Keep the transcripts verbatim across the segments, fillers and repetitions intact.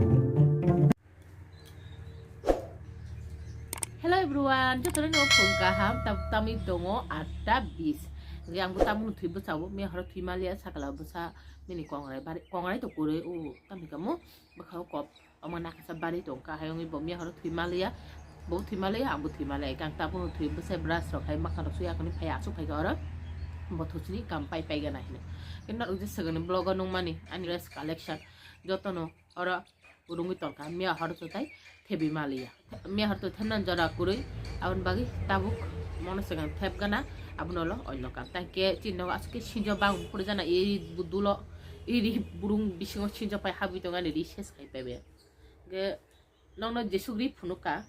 Hello everyone, jotono no phone kaham, tam-, tamwi tongo atta bis. Hwnkhe ang bo tabukno thwi bwsao, miya horo thwi maliya, sakla bwsa bini kongrai bari, kongrai to kwrwi, o tamni kamo bwkhao kop, omo nakasa bari tongkha, hayungwi bo miya horo thwi maliya, bo thwi maliya, ang bo thwi maliya, ang tabukno thwi bwsai brush rok hai mwkhang rok sui akoni phai aswk phaikha oro, bo thusini kam pai paigana hinwi. Khe norok je swkangni vlog o nukmani ani dress collection jotono oro rungwi tongkha, miya horo to tai thebwi maliya. Miya horo to thebnani jora kwrwi, aboni bagwi tabuk mono swkang thebgana, abono ulo oino kam. Tangkhe chini nogo aswk khe sinjo bang phuru jana, iri budulo, iri burung bisingo sinjo pai habwi tongani ri ses khai paibe. Hwnkhe nokno jesuk ri phunukha,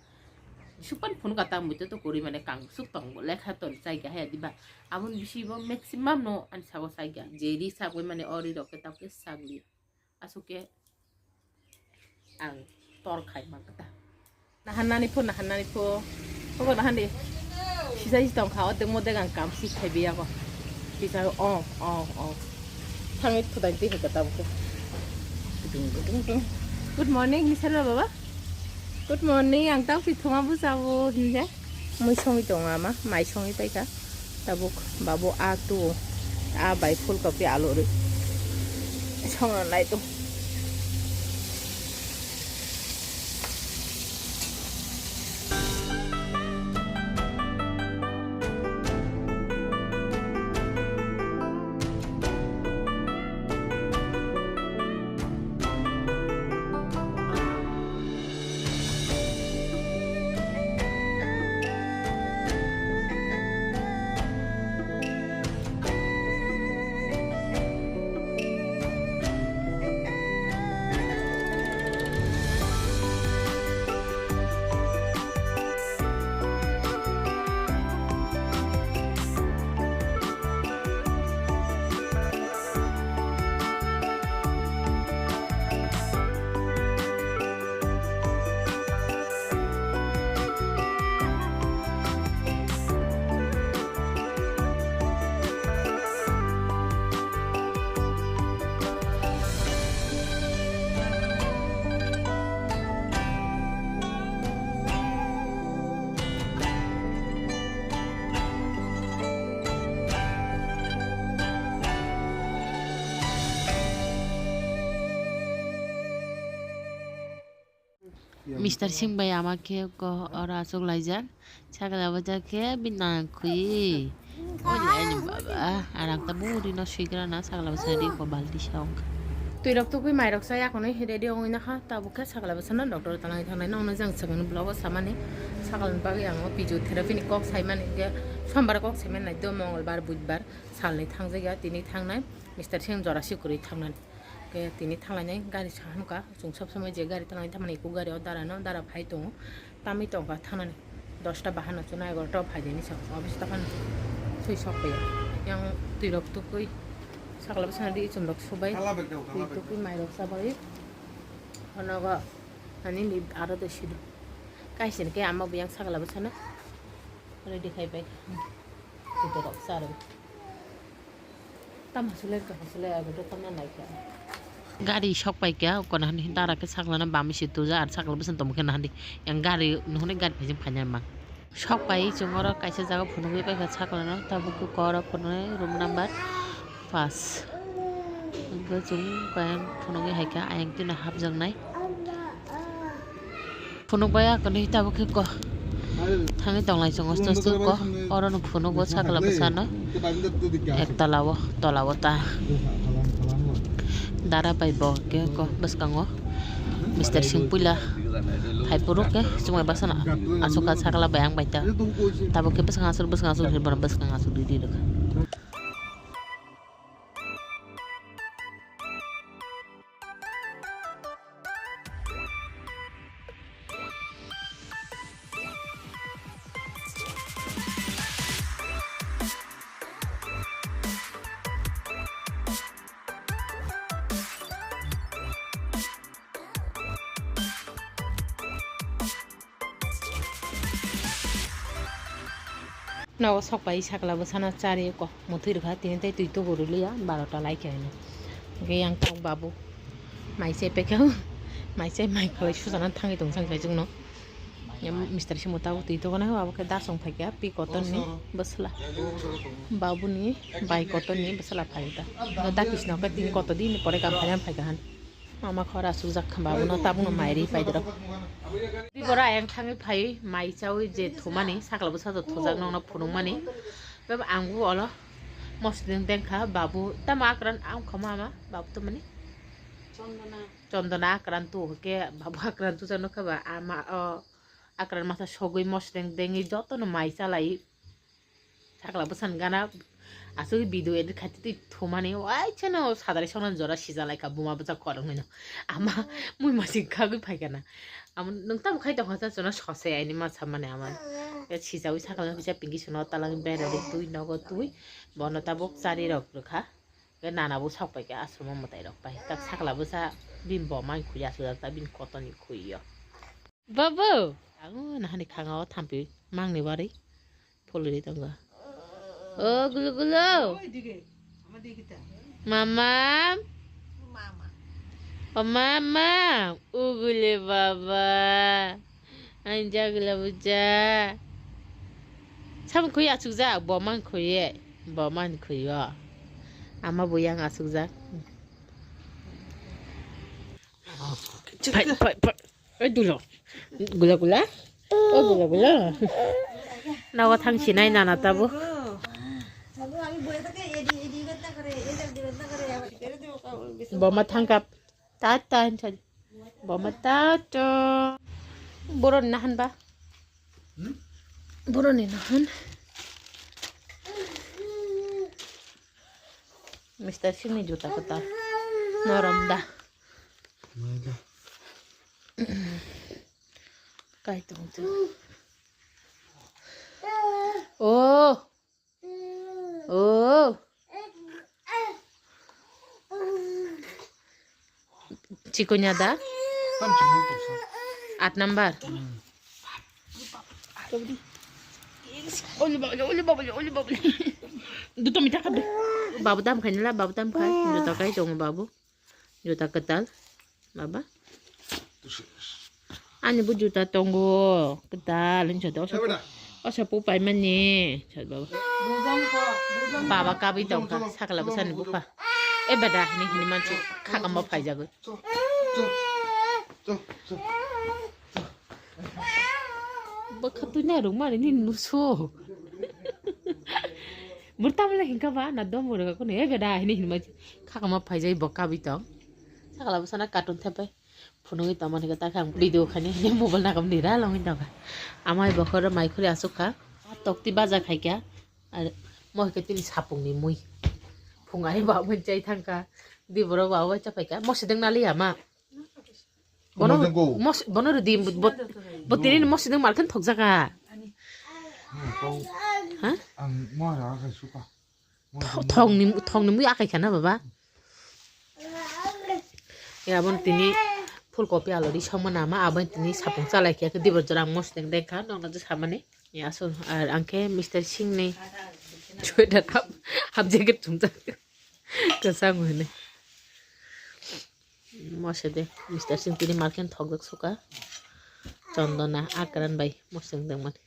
jesuk pan phunukha ta muitu to kwrwi mane kangsuk tongo, lekha to chaiga haya diba. Aboni bisingo maximum no ani sabo chaiga, je ri sagwi mane o ri rok khe tabukhe sagli. Aswk khe ang tor khai mankha ta. Nahan nani pho, nahan nani pho. Obo nahan di. Sisa si tong kha, odek modek ang kam si khai biya ko. Sisa o, o, o. Thangwi thudai twi hwnkha tabuk khe. Dung, dung, dung. Good morning, ni salo baba. Good morning, ang tau si thuma bu sabo hinja. Mui songwi tongo ama, mai songwi paikha. Tabuk babu a tu, a bai phulkophi alu ri. Songna nai tu. Mister Singh bai ama khe ko oro achuk laijak, sakla bwsa khe bini nang khwi. Oi le ani baba, arang ta buri no swigra na, sakla bwsa ri ko balti sa wng kha. Twi rok tukui mai rok sa yakono ready ongwi nakha, tabuk khe sakla bwsa no doctor tanai thangnai, nokno jang swkang ni vlog o samani, sakla ni bagwi ang o physiotherapy ni kok saimani, hwnkhe sombar kok saimani nai do, mongol bar, budbar salni thangjakya, tini thangnai Mister Singh jora si kwrwi thangnani. Khe tini thanglainai gari saha nukha, chwng sob somoi je gari thanglai thamani eko gari o dara no, dara phai tongo, tamwi tongkha thangnani dosta bahan no chwngno egarota o phaidi hinwi sa office ta phano thwi sok paiya. Yang twi rok tukui sakla bwsano ri chum rok subai, twi tukui mai rok chabai, honogo ani ni aro de sidu kaisa ni khe ama bo yang sakla bwsano ready khai bai, twi rok charwi. Tamo sule, tamo sule, abo do tamo nai kha. Gari sok pai kha, kono hani dara khe sakla na bami si tuja, ar sakla bwsang tongma khe na hani. Yang gari, nuhuni gari phai jeng phai nai ma. Sok pai chwng oro kaisa jaga phunugwi pai kha sakla no, tabuk khe koro phunuknai room number pas. Hwnkhe chwng kaya phunugwi hai kha, ayang twi no hapjak nai. Phunuk bai ako ni tabuk khe ko. Thangwi tonglai chwng osto osto ko. Oro no phunuk o sakla bwsano. Ek tola o, tola o ta. Dara bai bo khe ko bwskango. Mister Singh puila hai phuru khe chwng bai bwsano aswk kha sakla bai ang bai ta. Tabuk khe bwskang aswk, bwskang aswk hinwi bono bwskang aswk di di rwkha. Nogo sok pai sakla bwsano chari ko muthwi rwkha, tini tei twi tubu rwliya, barota lai khe hino. Hwnkhe yang tok babu mai se pekha, Mai chai mai khalai sujana thangwi tong sang chai chwngno. Em, Mister Simo tabuk twi tokona, abo khe da song phaikha, pi kotorni bwsla. Babuni bai kotorni bwsla phaikha. No da kisno khe tin kotor din pore kam phaina phaikha han. Mama khora sujak kha babuno tabukno mai ri pai doro. Di bora ayang thangwi phai mai chawi je thumani sakla bwsa do thujak nokno phunukmani. Baba ang bu olo mosdeng dengkha babu tamo akran ang kha mama babu to mani. Chondona akran tu ke babu akran tu jano kha ba ama o akran masa sogwi mosdeng dengwi jotono mai chalai. Sakla bwsani gana aswk video edit khaite twi thumani waisano sadari songna jora sijalaikha buma bwsa khoroknwino. Ama mui masing khagwi phaikha na. Amo nwng tamo khai tongkha sa chwngno sose aini ma samani ama. Ya sijawi sakla kisa pinki sino talangwi berari twi nogo twi bono tabuk chari rok rwkha. Ke nana bo sok paikha asromo mwtai rok pai. Tak sakla bwsa bini bo mang khuya aswk jak ta bini kotoni khuyo. Babu! Ang nahani khanga o thampi mangni bari phulwi tongo. O gulo gulo. Mama. O mama. Ugule baba. Ang jagula buja. Sam khui achuk jak, bo mang khui ye. Bo mang khui yo. Ama bo yang achuk jak. Phai, phai, phai. Oi, dulo. Gula, gula. O gula, gula. Nogo thang sinai nana tabo. Boma thangkap. Tata, hinchal. Boma tata. Boroni nahan ba? Boroni nahan. Mister Singni juta kwtal. Norom da. Kai tong tu. Oh. Oh. Chikonya da? Tam chikon to sa. Aat number. Hmm. Oli babali, oli babali, oli babali. Duto mita kabe. Babu tam khai nila, babu tam khai. Duto kai tongo babu. Juta kwtal, baba. Ani bo juta tongo, kwtal, hinwi sadi, osa, osa po paimani, sadi baba. Baba kabwi tongkha, sakla bwsani bupha. E beda, hinwi hinwi mansi, khakamo phaijagwi. Bwkha twi nairok mani nini nuso. Bwrwi tamle hinkha ba na dom bwrwi ka kuni ebe da hini hinma khakama phaijai bo kabwi tong. Sakla bwsana cartoon thepai phunugwi tongmani khe takhe ang video khaini hini mobile nakam ni ra longwi tongkha. Amai bokhoro mai khuri asukha. Tokti baja khaikha. Ar mo khe tini sapung ni mui. Phung ai ba mui chai thangkha. Di borok ba bai chaphaikha. Mo sideng nali ama. Bono, bono rwdi, bo, bo tini ni mosideng malkheno thokjaka. Ha? Thongni, thongni mui akai khana baba. Ya, bono tini phulkopi alori songma nama, aboni tini sapung chalai khe, dibor jora ang mosideng dengkha, nokna je samani. Ya, so, ar angkhe Mister Singh ni sweater hap, hap jacket chumjak. Kwchang hwnwi. Mose de, Mister Singh tini malkheno thokjak suka. Chondona, Akran bai moseng dengmani.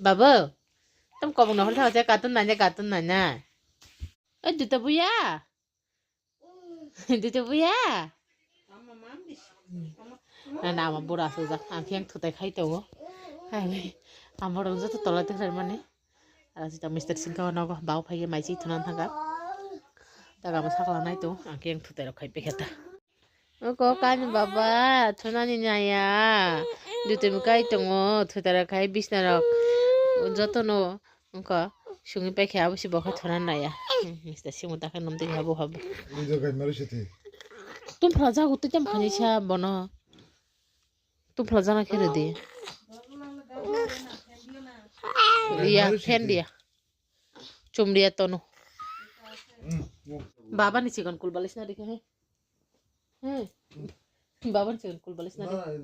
Babu, tam kobong nohor thawa je cartoon nanya, cartoon nanya. Oi, duta buya. Duta buya. Na, na, ama bura sujak. Ang khe ang thutai khai tongo. Hai, ama rong joto tola tikhlai mani. Ara sita Mister Singh ka nogo, bau phai mai chi thuna thanga. Daga ma sakla nai to, ang khe ang thutai rok khai pekhe ta. Oko kani baba, thuna ni naya. Duta mi kai tongo, thutai rok khai bisna rok. Joto no. Wngkha, sungwi paikha abo se bo khe thona naya. Hmm, Mister Simo ta khe num twi habo habo. Tumphla jago twi tam khani sa bono. Tumphla jana khe rwdi. Ya, fan dia. Chum dia tono. Baba ni chikon kulbalis na dikhe. Hmm. Baba ni chikon kulbalis na dikhe.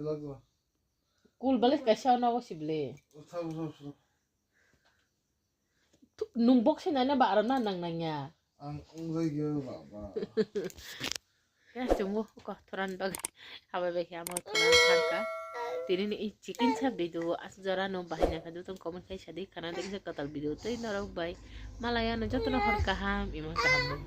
Kulbalis kaisa nogo sibli. Nung boxing nai na ba aro na nang nang ya. Ang wngjak ya baba. Ya chungo ko thoran bag habai bai khe amo thoran thangka. Tini ni i chicken sa video as jora no bahai na kadu tong comment khai sadi khana de kisa katal video tei norok bai. Malaya no joto no hor kaham imo kaham.